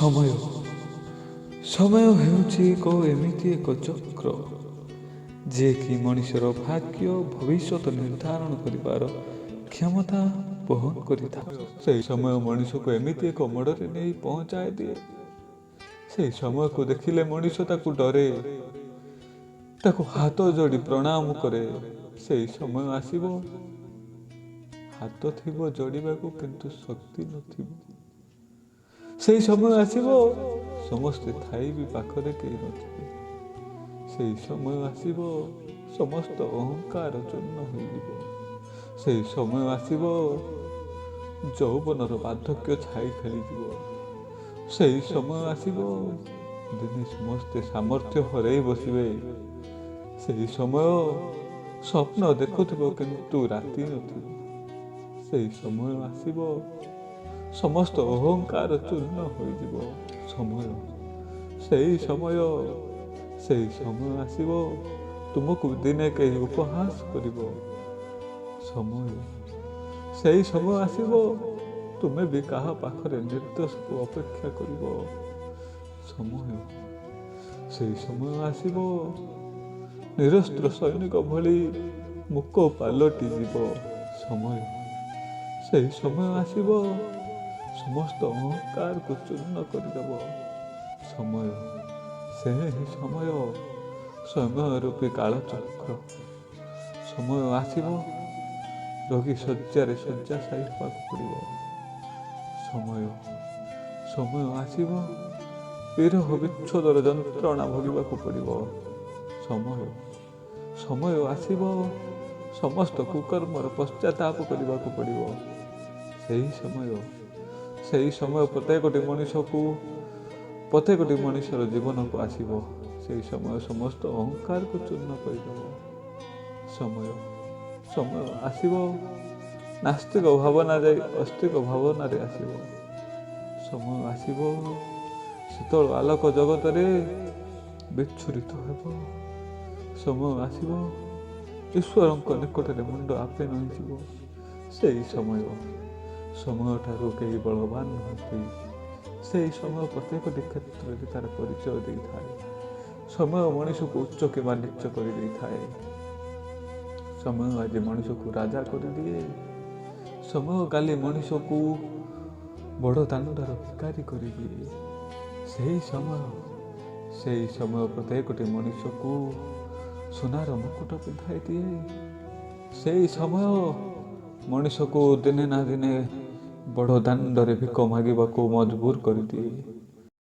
ସମୟ ସମୟ ହେଉଛି ଏକ ଏମିତି ଏକ ଚକ୍ର, ଯିଏକି ମଣିଷର ଭାଗ୍ୟ ଭବିଷ୍ୟତ ନିର୍ଦ୍ଧାରଣ କରିବାର କ୍ଷମତା ବହନ କରିଥାଏ। ସେହି ସମୟ ମଣିଷକୁ ଏମିତି ଏକ ମୋଡ଼ରେ ନେଇ ପହଞ୍ଚାଇ ଦିଏ। ସେହି ସମୟକୁ ଦେଖିଲେ ମଣିଷ ତାକୁ ଡରେ, ତାକୁ ହାତ ଯୋଡ଼ି ପ୍ରଣାମ କରେ। ସେହି ସମୟ ଆସିବ, ହାତ ଥିବ ଯୋଡ଼ିବାକୁ କିନ୍ତୁ ଶକ୍ତି ନଥିବ। ସେହି ସମୟ ଆସିବ, ସମସ୍ତେ ଥାଇ ବି ପାଖରେ କେହି ନଥିବେ। ସେହି ସମୟ ଆସିବ, ସମସ୍ତ ଅହଙ୍କାର ଚୂର୍ଣ୍ଣ ହୋଇଯିବ। ସେହି ସମୟ ଆସିବ, ଯୌବନର ବାର୍ଦ୍ଧକ୍ୟ ଛାଇ ଖେଳିଯିବ। ସେହି ସମୟ ଆସିବ, ଦିନେ ସମସ୍ତେ ସାମର୍ଥ୍ୟ ହରେଇ ବସିବେ। ସେହି ସମୟ ସ୍ୱପ୍ନ ଦେଖୁଥିବ କିନ୍ତୁ ରାତି ନଥିବ। ସେହି ସମୟ ଆସିବ, ସମସ୍ତ ଅହଙ୍କାର ଚୂର୍ଣ୍ଣ ହୋଇଯିବ। ସମୟ, ସେଇ ସମୟ, ସେଇ ସମୟ ଆସିବ, ତୁମକୁ ଦିନେ କେହି ଉପହାସ କରିବ। ସମୟ, ସେଇ ସମୟ ଆସିବ, ତୁମେ ବି କାହା ପାଖରେ ନିର୍ଦ୍ଦୋଷକୁ ଅପେକ୍ଷା କରିବ। ସମୟ, ସେଇ ସମୟ ଆସିବ, ନିରସ୍ତ୍ର ସୈନିକ ଭଳି ମୁକ ପାଲଟି ଯିବ। ସମୟ, ସେଇ ସମୟ ଆସିବ, ସମସ୍ତ ଅହଙ୍କାରକୁ ଚୂର୍ଣ୍ଣ କରିଦେବ। ସମୟ, ସେ ହିଁ ସମୟ, ସମୟ ରୂପୀ କାଳଚକ୍ର। ସମୟ ଆସିବ, ରୋଗୀ ଶଯ୍ୟାରେ ଶଯ୍ୟାଶାୟୀ ହେବାକୁ ପଡ଼ିବ। ସମୟ, ସମୟ ଆସିବ, ବିରହ ବିଚ୍ଛେଦର ଯନ୍ତ୍ରଣା ଭୋଗିବାକୁ ପଡ଼ିବ। ସମୟ, ସମୟ ଆସିବ, ସମସ୍ତ କୁକର୍ମର ପଶ୍ଚାତାପ କରିବାକୁ ପଡ଼ିବ। ସେହି ସମୟ, ସେହି ସମୟ ପ୍ରତ୍ୟେକଟି ମଣିଷକୁ, ପ୍ରତ୍ୟେକଟି ମଣିଷର ଜୀବନକୁ ଆସିବ। ସେହି ସମୟ ସମସ୍ତ ଅହଙ୍କାରକୁ ଚୂର୍ଣ୍ଣ କରିଦେବ। ସମୟ, ସମୟ ଆସିବ, ନାସ୍ତିକ ଭାବନା ଯାଇ ଆସ୍ତିକ ଭାବନାରେ ଆସିବ। ସମୟ ଆସିବ, ଶୀତଳ ଆଲୋକ ଜଗତରେ ବିଚ୍ଛୁରିତ ହେବ। ସମୟ ଆସିବ, ଈଶ୍ୱରଙ୍କ ନିକଟରେ ମୁଣ୍ଡ ଆପେ ନଇଁଯିବ। ସେଇ ସମୟ, ସମୟଠାରୁ କେହି ବଳବାନ ନୁହନ୍ତି। ସେଇ ସମୟ ପ୍ରତ୍ୟେକଟି କ୍ଷେତ୍ରରେ ତାର ପରିଚୟ ଦେଇଥାଏ। ସମୟ ମଣିଷକୁ ଉଚ୍ଚ କିମ୍ବା ନୀଚ କରିଦେଇଥାଏ। ସମୟ ଆଜି ମଣିଷକୁ ରାଜା କରିଦିଏ, ସମୟ କାଲି ମଣିଷକୁ ବଡ଼ ଦାଣ୍ଡର ଭିକାରୀ କରିଦିଏ। ସେହି ସମୟ, ସେଇ ସମୟ ପ୍ରତ୍ୟେକଟି ମଣିଷକୁ ସୁନାର ମୁକୁଟ ପିନ୍ଧାଇ ଦିଏ। ସେଇ ସମୟ ମଣିଷକୁ ଦିନେ ନା ଦିନେ ବଡ଼ ଦାଣ୍ଡରେ ଭିକ ମାଗିବାକୁ ମଜବୁର କରିଦିଏ।